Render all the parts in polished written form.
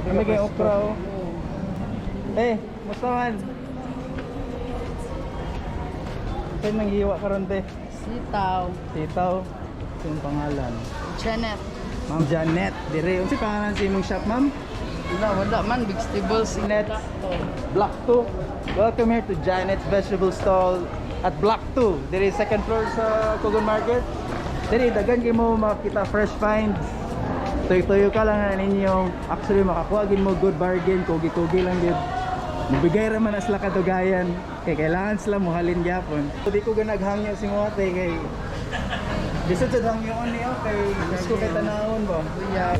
Grabe ka kay okra oh. Eh, musta man? Saan nanghiwa karon te? Sitaw. Sitaw. Sino pangalan? Janet. Ma'am Janet, dire. Unsa pangalan sa imong shop, ma'am? Wala, wala man. Vegetables. Janet. Block 2. Welcome here to Janet's Vegetable Stall at Block 2. Dire second floor sa Cogon Market. Dire daghan kay mo makita fresh finds. Tuyo-tuyo ka lang na ninyo. Actually makakuha gid mo good bargain, kugi-kugi lang gid. Mubigay ra man na sila kadugayan kay kailangan sila muhalin gyapon. Di ko ganaghangyo si mo ate kay Bisod sa hangyoon niyo kay gusto kay tanawon ba. Yeah.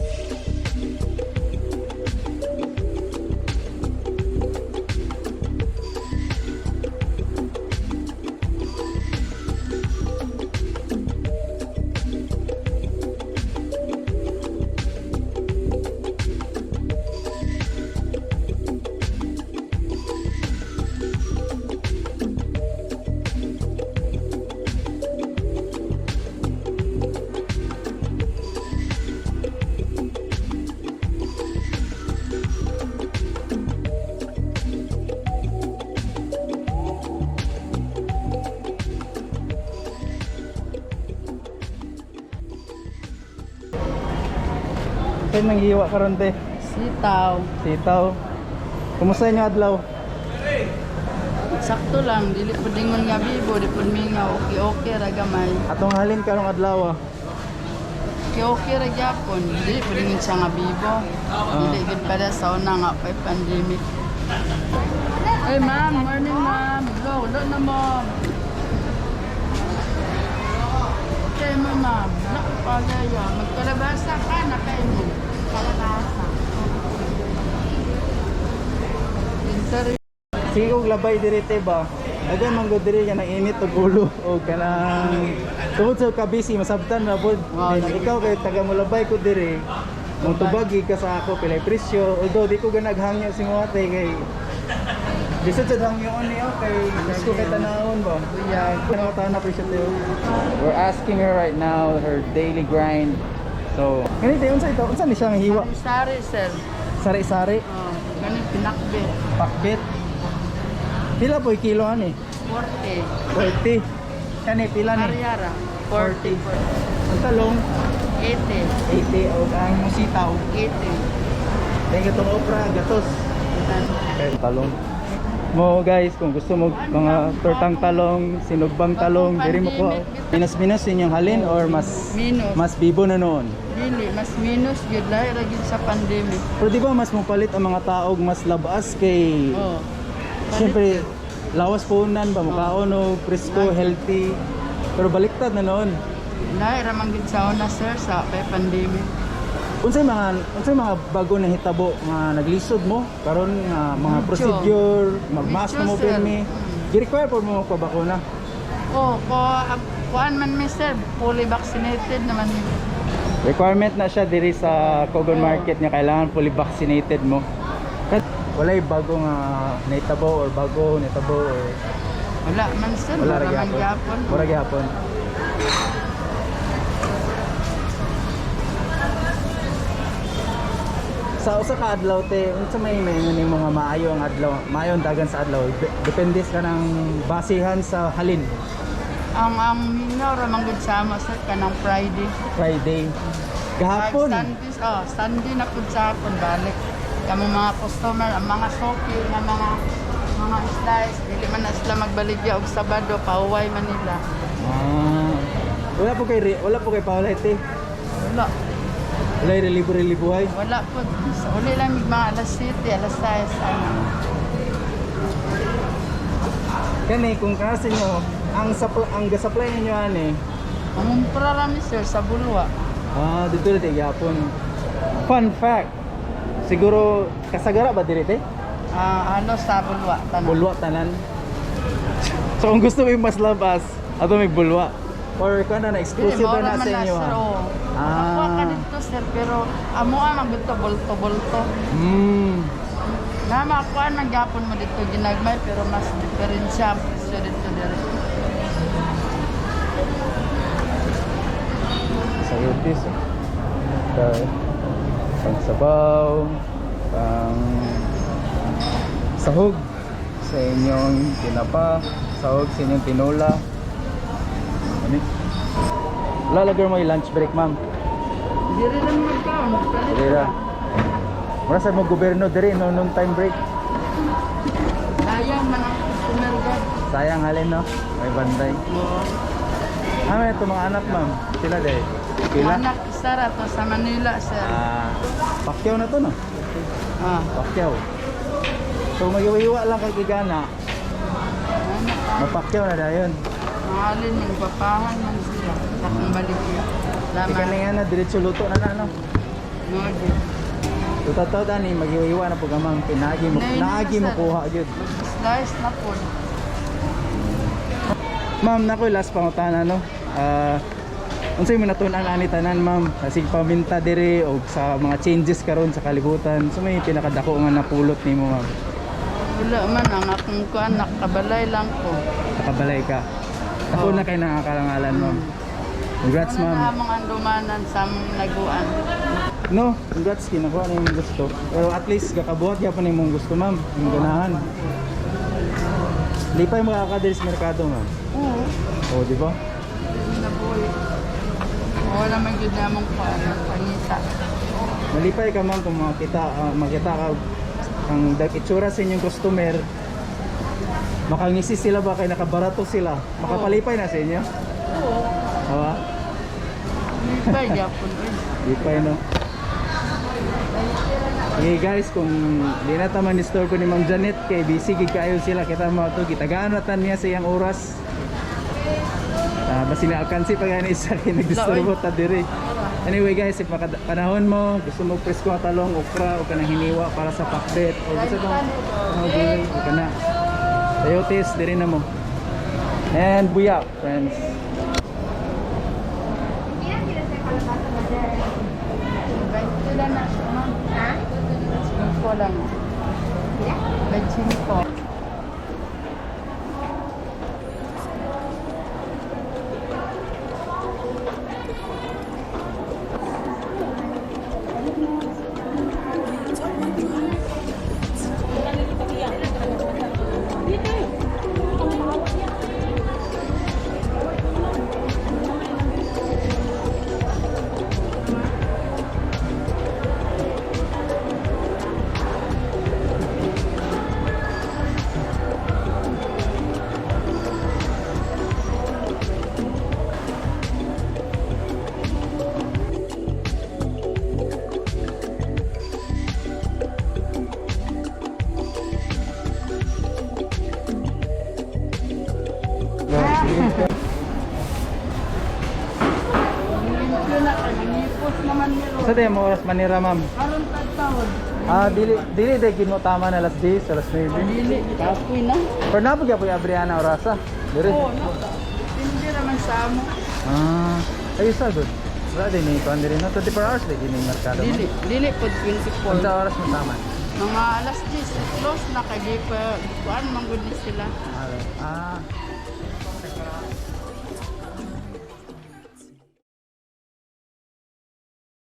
Saan nanghiwa karon te? Sitaw. Sitaw. Kumusta inyo adlaw? Sakto lang. Dili po dingon nga bibo. Di po mingaw. Okay-okay ra gamay. Atong halin karong adlaw ah. Okay-okay ra gyapon. Dili po dingon siya nga bibo. Dili gid para sa una nga pa pandemic. Hey ma'am, morning ma'am. Go, lo na ma'am. Okay mo ma'am. Naku pagaya. Magkalabasa ka na kayo mo. Kalabasa. Interview. Sige kog labay diri te ba. Dagan man gud diri kanang init og ulo o kanang tungod sa kabisi masabtan ra pod. Wow. Then, ikaw kay taga mo labay ko diri. Mo tubagi ka sa ako pilay presyo. Although di ko ganaghangyo si mo ate kay Bisod sa hangyoon niyo kay gusto kay tanawon ba. Yeah. Ano ka na presyo te? We're asking her right now her daily grind. So, ganito unsa ito? Unsa ni siya ang hiwa? Sari sir. Sari-sari, Oh, ganun pinakbet. pakbet. Pila po kilo ani? 40. 40. Kani pila ni? Ariara. 40. Ang talong 80. 80 og ang musitaw. 80. Then katong okra gatos. Okay, talong. Mo guys, kung gusto mo mga tortang talong, sinugbang talong, diri mo ko. Minus-minus inyong halin or mas Minus. mas bibo na noon. Dili, mas minus gyud lahi ra gyud sa pandemic. Pero di ba mas mopalit ang mga tao og mas labas kay Oh. siyempre lawas punan ba mukaon og presko, healthy. Pero baliktad na noon. Lahi ra man gyud sa una sir sa pay pandemic. Unsay mga bago na hitabo nga naglisod mo karon nga mga Mucho. procedure, mag-mask na mo Mucho, sir. pirmi. Gi-require po mo magpabakuna. Oh, ko kuan man mi sir, fully vaccinated naman mi. Requirement na siya diri sa Cogon Market nga kailangan fully vaccinated mo. Kat walay bago nga nahitabo or bago nahitabo or Wala man sir, wala ra wala man gyapon. gyapon. Wala gyapon. Sa usa ka adlaw te, unsa may maingon nimo nga maayo ang adlaw, maayo ang dagan sa adlaw? Depende sa kanang basehan sa halin. Ang mingaw ra man gyud sa amo sir kanang Friday. Friday. Gahapon. Pag Sunday, oh, Sunday na pud sa hapon balik. Kamo mga customer, ang mga soki nga mga slice, dili man na sila magbaligya og Sabado, pauway man nila. Ah. Wala po kay Paula te. Wala, Wala relibo-relibuhay. wala po. Sa uli lang mig mga alas 7, alas 6, ano. Kani kung klase nyo, ang supply ang supply ninyo ani. Mangumpra ra mi sir sa Bulwa. Ah, dito rin gyapon. Fun fact. Siguro kasagara ba diri te? Ah, ano sa Bulwa tanan. Bulwa tanan. So kung gusto mo yung mas labas, ato may bulwa. Or kana na Dili, exclusive mao na ra na man sa na, inyo. sir, ah. oh. Ah. Makakuha ka dito sir, pero amo ang dito bulto-bulto. Na makuha man gyapon mo dito ginagmay pero mas diferensya ang presyo dito dire. Sa earpiece. Oh. Okay. Pangsabaw. Pang sahog sa inyong tinapa, sahog sa inyong tinola. Ano? Lalagay mo yung lunch break, ma'am. Diri lang magkaon. Palit Diri ra. ra. Mura sa mo gobyerno diri no noon time break. Sayang man ang customer god. Sayang halin no. May bantay. Oo. Ano ito mga anak, ma'am? Sila dai. Pila? Anak isa ra to sa Manila, sir. Ah, Pacquiao na to no. Ah. Pacquiao. So magiwiwa lang kay Gigana. Anak pa. Mapakyaw na dayon. Mahalin man papahan man sila. Sa akong baligya. Ika Salamat. na nga na diretso luto na na no. No, di. Tutaw ani magiwiwa na pug amang pinagi mo Nay, naagi mo sir. kuha gyud. Slice na po. Ma'am, nako last pangutana no. Ah, unsay mo natun-an ani tanan, ma'am? Kasi paminta diri og sa mga changes karon sa kalibutan. So may pinakadako nga napulot nimo, ma'am. Wala man ang akong kuan, nakabalay lang ko. Nakabalay ka. Ako Oo. na kay nakakalangalan, ma'am. Congrats, Ano ma'am. na among andumanan sa among laguan. No, congrats kinakuha na imong gusto. Pero at least gakabuhat gyapon imong gusto, ma'am. Imong ganahan. Di pa yung makakadiri sa merkado, ma'am. Oo. Oh, di ba? Nabuhi. Wala man gyud na among kuan, pangita. Malipay ka, ma'am, kung makita makita ka ang itsura sa inyong customer. Makangisi sila ba kay nakabarato sila? Makapalipay na sa inyo? Oo. Hawa? Lipay gyapon oy. Lipay no. Okay guys, kung di na taman ni store ko ni Ma'am Janet kay busy gid kaayo sila kita mo to gitagaan na tan niya sa iyang oras. Basi na alkansi pag ani isa kay nagdisturbo ta diri. Anyway guys, if panahon mo, gusto mo presko nga talong, okra o kanang hiniwa para sa pakbet o gusto mo mga gulay, o kana. Sayotes diri na mo. And buya, friends. Sila na siya, ma'am. Ha? 5 lang. 25. Limpyo na kay mangipos naman nilo. Sa tayo mo oras manira, ma'am? Karon tagtawod. Ah, dili dili day gid mo tama na alas 10, alas 9. Dili kapoy na. Pero napag gyapon Adriana orasa. Dire. Oo, no. Hindi naman sa amo. Ah, ayos sa good. Wala din ni kuan diri no 24 hours lagi ni merkado. ma'am. Dili, dili pod 24. Unsa oras mo tama? Mga alas 10, close na kay di pa kuan man gud ni sila. Ah.